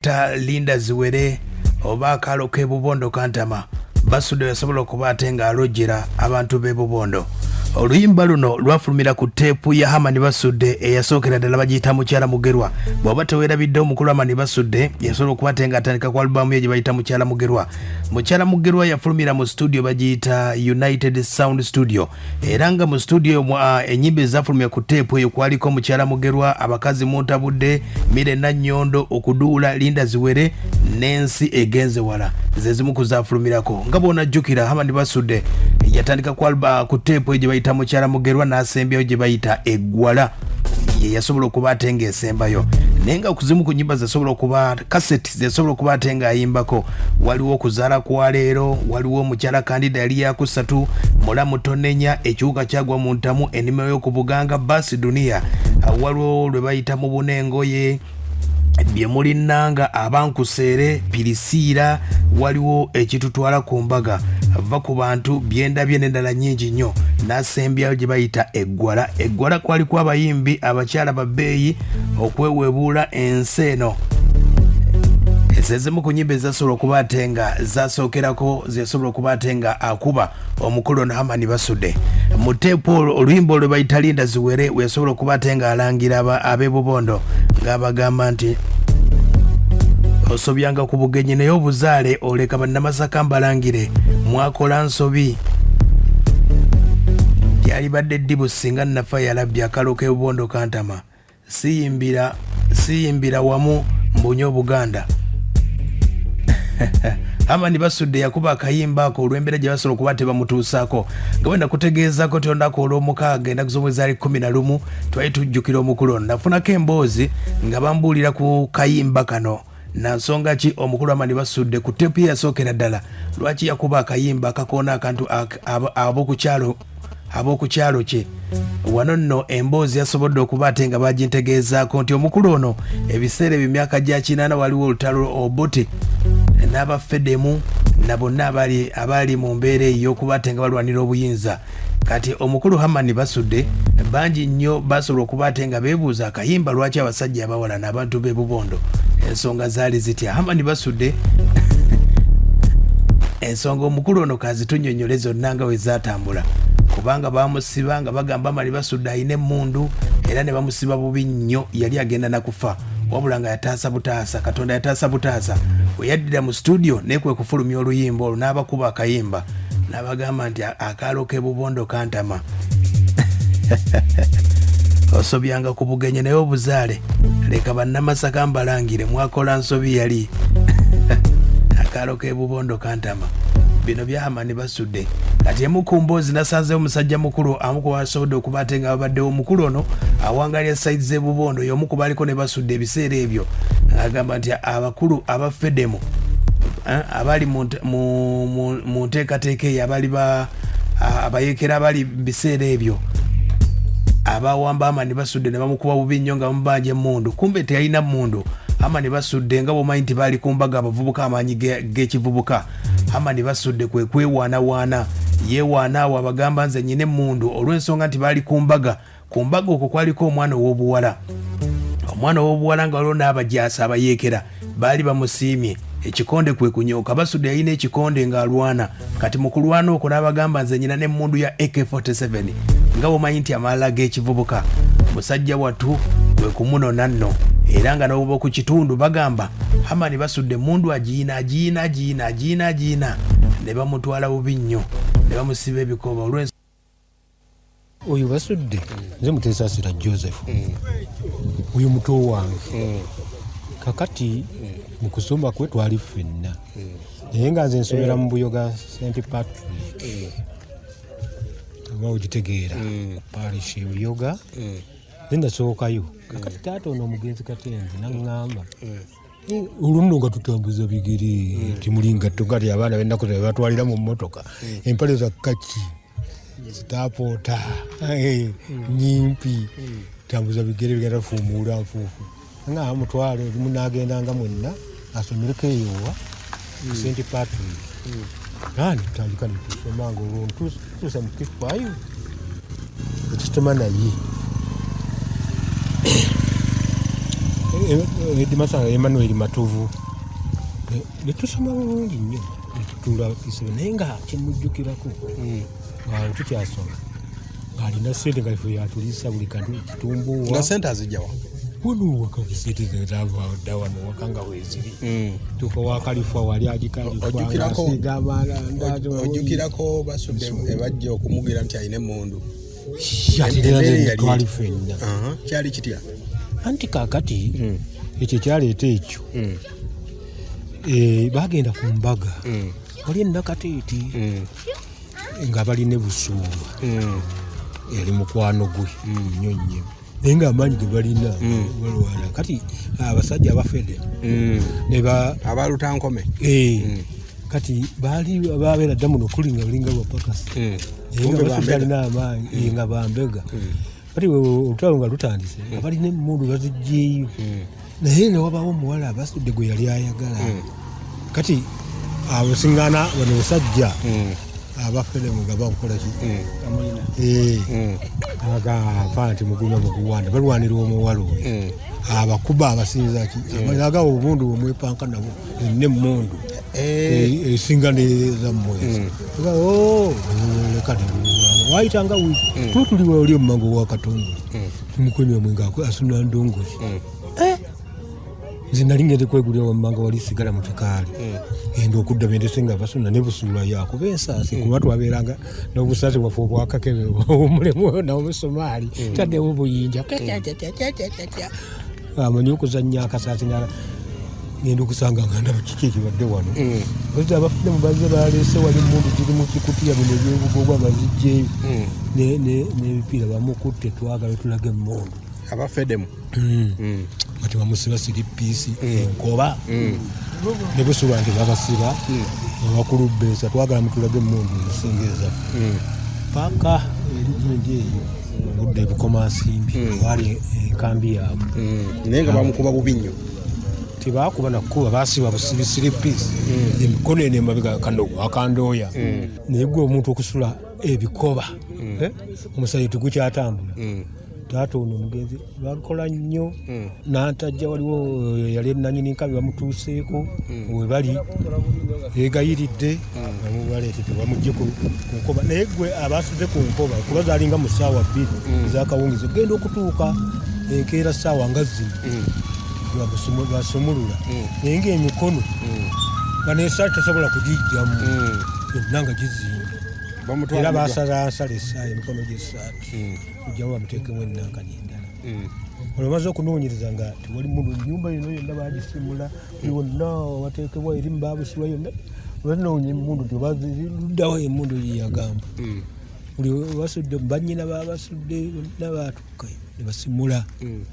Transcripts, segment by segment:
Ta Linda Ziwere oba akaalo k'e Bubondo kantama Basudde yasobola okuba ate ng'alojjera abantu b'e Bubondo. Oluyimba luno lwafulumira ku teepu ya Hamani Basudde eyasookera ddala bagiyita Mukyala Mugerwa. Bw'oba teweerabidde omukulu Hamani Basudde yasobola okuba ate ng'atandika ku alubaamu ye gye bayita Mukyala Mugerwa. Mukyala Mugerwa yafulumira mu studio bagiyita United Sound Studio. Era nga mu studio eyo enyimba ezafulumya ku teepu eyo kwaliko Mukyala Mugerwa, Abakazi Muntabudde, Mire Nannyondo, Okuduula, Linda Ziwere n'Ensi Egenze Wala ze zimu ku zafulumirako. Nga bw'onajjukira Hamani Basudde yatandika ku teepu eyo gye bayita Mukyala Mugerwa n'asembyayo gye bayita Eggwala ye yasobola okuba ate ng'esembayo, naye nga kuzimu ku nyimba zesobola okuba kaseti zesobola okuba ate ng'ayimbako waliwo Okuzaala kwa Leero, waliwo Omukyala Kandida yali yakusatu, Mulamu Tonenya, Ekiwuka Kyagwa mu Ntamu, Ennimiro y'Okubuganga, Basi Duniya, waliwo lwe bayita Mu Buna Engoye, Bye Mulinnanga, Abankuseere, Pirisiira, waliwo Ekitutwala ku Mbaga, Va ku Bantu, Byendabye n'endala nnyingi nnyo, n'asembyayo gye bayita Eggwala. Eggwala kwaliko abayimbi abakyala babbeeyi okwewebuula ensi eno. Ezo ezimu ku nyimba ezasobola okuba ate nga zasookerako zeyasobola okuba ate nga akuba omukulu ono Hamani Basudde mu teepu olwo oluyimba olwo bayita Linda Ziwere weyasobola okuba ate nga alangira ab'e Bubondo ng'abagamba nti osobyanga ku bugenyi naye obuzaale oleka bannamasaka mbalangire mwakola nsobi lyalibadde ddibu singa nafa yalabbi akalo k'e Bubondo kantama siyimbira siyimbira wamu mbunye Obuganda. Hamani Basudde yakuba akayimba ako olw'embeera gye basobola okuba tebamutuusaako. Nga bwe nakutegeezaako nti olunaku olw'omukaaga ennaku z'omwezi zaali 11 twali tujjukira omukulu ono. Nafunako emboozi nga bambuulira ku kayimba kano na nsonga ki omukulu Hamani Basudde ku teepu ye yasookera ddala lwaki yakuba akayimba akakoona akantu ab'oku kyalo kye. Wano nno emboozi yasobodde okuba ate nga bagintegeezaako nti omukulu ono ebiseera ebyo myaka gya 80 waliwo olutalo Obote n'abafedemu na bonna abaali mu mbeera eyo y'okuba ate nga balwanira obuyinza. Kati omukulu Hamani Basudde bangi nnyo basobola okuba ate nga beebuuza akayimba lwaki abasajja abawala n'abantu b'e Bubondo ensonga zaali zitya. Hamani Basudde ensonga omukulu ono kazitunyonyole zonna nga we zatambula, kubanga bamusiba nga bagamba Hamani Basudde alina emmundu era ne bamusiba bubi nnyo, yali agenda na kufa wabula nga yataasa butaasa, Katonda yataasa butaasa. We yaddira mu studio naye kwe kufulumya oluyimba olwo n'abakuba akayimba n'abagamba nti akaalo k'e Bubondo kantama osobyanga ku bugenyi naye obuzaale leka bannamasaka mbalangire mwakola nsobi yali akaalo k'e Bubondo kantama. Bino bya Hamani Basudde. Kati emu ku mboozi nasanzeewo musajja mukulu amu ku basobodde okuba ate nga babaddewo. Omukulu ono awangalira sayidi z'e Bubondo y'omu ku baliko ne Basudde ebiseera ebyo, agamba nti abakulu aba Fedemu abali mu nteekateeka eyo abali abayekera abali mu biseera ebyo abawamba Hamani Basudde ne bamukuba bubi nnyo nga bamubanja emmundu, kumbe teyalina mmundu. Hamani Basudde nga bw'omanyi nti baali ku mbaga abavubuka amaanyi g'ekivubuka, Hamani Basudde kwe kwewaanawaana yeewaana awo abagamba nze nnyina emmundu olw'ensonga nti baali ku mbaga. Ku mbaga okwo kwaliko omwana ow'obuwala, omwana ow'obuwala nga waliwo n'abajaasi abayeekera baali bamusiimye, ekikonde kwe kunyooka. Basudde yalina ekikonde ng'alwana, kati mu kulwana okwo n'abagamba nze nyina n'emmundu ya AK47 nga bw'omanyi nti amalala g'ekivubuka. Musajja wattu kwe kumunona nno, era nga n'obuba ku kitundu bagamba Hamani Basudde emmundu agiyina agiyina agiyina agiyina agiyina ne bamutwala bubi nnyo ne bamusiba ebikoba olw'ensonga. Oyo Basudde nze Muteesasira Joseph, oyo muto wange. Kakati mu kusoma kwe twali ffenna, naye nga nze nsomera mu Buyoga St Patrick, oba ogitegeera, parish e Buyoga, nze nasookayo. Kakati taata ono omugenzi Katenzi naŋŋamba olwo nno nga tutambuza bigere, timuli ngatto kati abaana b'ennaku zino batwalira mu mmotoka, empale za kaki zitapoota nyimpi, tambuza bigere bigenda fuumuula nfuufu. Nga mutwalo olumu n'agendanga mwenna asomereko eyowa St Patrick. Nani tutandika netusoma nga olwo ntuusa mu P5 ekitoma naye. Headmaster Emmanuel Matovu, ne tusoma bulungi nnyo, ne tutuula P7. Naye nga kyemujjukirako, nga tukyasoma, ng'alina ssente, nga ife yatuliisa buli kantu, kitumbuwa. Nga sente azijjawa? Wano waka, sente zava dda wano waka nga weeziri. Tuka wakalifa wali agikalifwa. Ojjukirako- Ojjukirako Basudde ebajja okumugira nti alina emmundu? Embeera yali Twali ffenna. Aha, kyali kitya? Anti kakati ekyo kyaleeta ekyo, bagenda ku mbaga wali enakateeti nga balina Busuulwa, yali mukwano gwe nnyo nnyo, naye ng'amaanyi ge balina balwana. Kati abasajja abafede ne ba Abalutankome. Kati baali babeera dda muno kuli nga balinga bapakasi, naye nga Kumbe Basudde bambega. alina amaanyi, nga bambega. Kati olutalo nga lutandise, nga balina emmundu bazigyeyo, naye ne wabaawo omuwala Abasudde gwe yali ayagala. Kati abasiŋŋaana bano basajja abafere nga bakola ki? Agafa nti muguma muguwanda, balwanira omuwala oyo, abakuba abasinza ki, agawo obundu bwemwepanka nabo, nina emmundu esinga nezammwe. Leka wayitanga wiiki tuba tuli wali omumango wa Katongole, tumukunywa omwenge, asuna ndongozi. Nze nali ngende kwegulira wammanga wali sigala mu kikaali, genda okudda bendese nga basuna ne Busuula yakuba ensaasi, kuba twabeeranga n'obusaasi bwaffe obwakakebe omulemu n'obusumaali, taddewo buyinja amanyi okuzannya akasaasi, nga ngenda okusanga nga ndaba kiki ekibadde wano. Ozi abafudde mubaze baleese wali emundu ziri mu kikutiya bino ebyobugobwa, bazijjeeyo n'ebipiira, bamukutte, twagala tulage emundu. Abafedemu. Nga tebamusiba siripiisi enkoba ne Busuba nti babasiba abakulubeesa, twagala mutulage emundu ezisinga ezaffe, paka eri gindi eyo obudde ebukomansimbi wali enkambi yaabwe. Naye nga bamukuba bubi nnyo. Tebakuba nakuba, basiba busibi siripiisi emikono eno emabega, kano akandooya. Naye gwe omuntu okusula ebikoba, omusaayi tegukyatambula. Taata ono omugenzi bakola nnyo nantajja, waliwo yali nanyini nkabi bamutuuseeko we bali begayiridde bamubaleetedde bamugye ku nkoba. Naye gwe abasuze ku nkoba, kuba zalinga mu ssaawa 2 ezakawungizi, genda okutuuka enkeera ssaawa nga zino basumulula, naye ngaemikono nga nesaati tosobola kugijjamu yonna nga gizimba. Bamutwala Era basalaasala essaawa emikono gy'essaati kujjamu bamuteekemu enankani endala. Olwo bamaze okunoonyereza nga tewali mundu, nyumba yonna yonna bagisimula, buli wonna wateekebwa eri mubabusibwa yonna banoonya emundu nti oba luddawo emundu yeyagamba. Buli basudde banyina babasudde bonna batuukayo ne basimula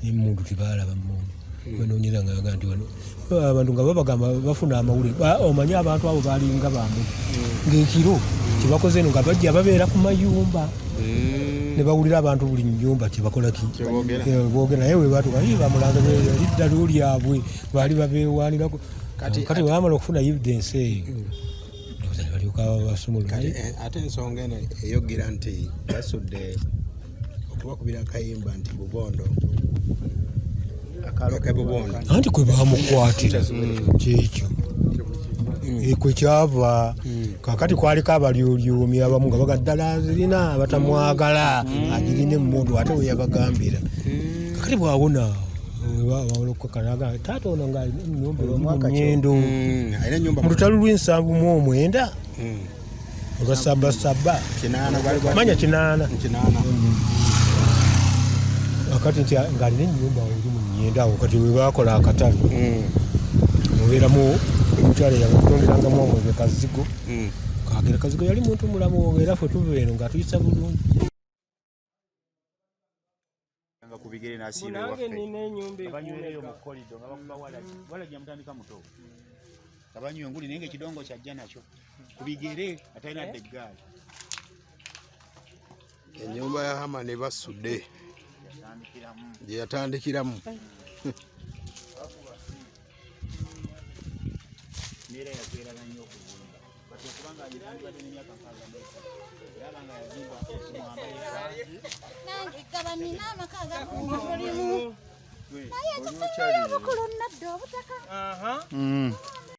emundu, tebalaba mundu. Banoonyereza nga baga nti wano abantu nga babagamba bafuna amawulire. Omanyi abantu abo balinga bambega, ng'ekiro kyebakoze eno nga bajja babeera ku mayumba ne bawulira abantu buli nyumba kyebakola ki. Kyeboogera. Boogera. Naye webatuka bamulanga liddalu lyabwe baali babeewanirako. Kati bamala okufuna evidence eyo, ndowooza ne balyoka basumulula. Kati ate ensonga eno eyogera nti Basudde okubakubira akayimba nti Bubondo ke Bubondo. Anti kwe bamukwatira kyekyo. Kwe kyava. Kakati kwaliko abalyolyomi abamu nga baga ddala zirina abatamwagala, agirina emmundu, ate we yabagambira. Kakati bwawona bawolokakanaga taata ono nga alina ennyumba eri mu Nyendo. Alina ennyumba mu lutalo lw'ensanvu mu omwenda olwa sabasaba. 80 bali Manya 80. 80. Akati nti ng'alina ennyumba eri mu Nyendo awo, kati we bakola akatale mubeeramu omukyala yabatonderangamu omwenge Kazigo. Kagera Kazigo yali muntu mulamu, era ffe tuva eno ng'atuyisa bulungi. Nga ku bigere n'asiiba Nange ewaffe. nina ennyumba Nga banywereyo mu ekuumeka. korido, nga bakuba walagi walagi, yamutandika muto nga banywa enguli, naye nga ekidongo kyajja nakyo ku bigere, atalina dda eggaali. Ennyumba ya Hamani Basudde yatandikiramu. Gye yatandikiramu. Neera yatweraga nnyo okuzimba, but okubanga yandibadde n'emyaka 63, era abanga yazimba okumwamba yekka. Nange gaba nina amaka agakuuma mulimu. Naye ekisingayo obukulu, nadda obutaka.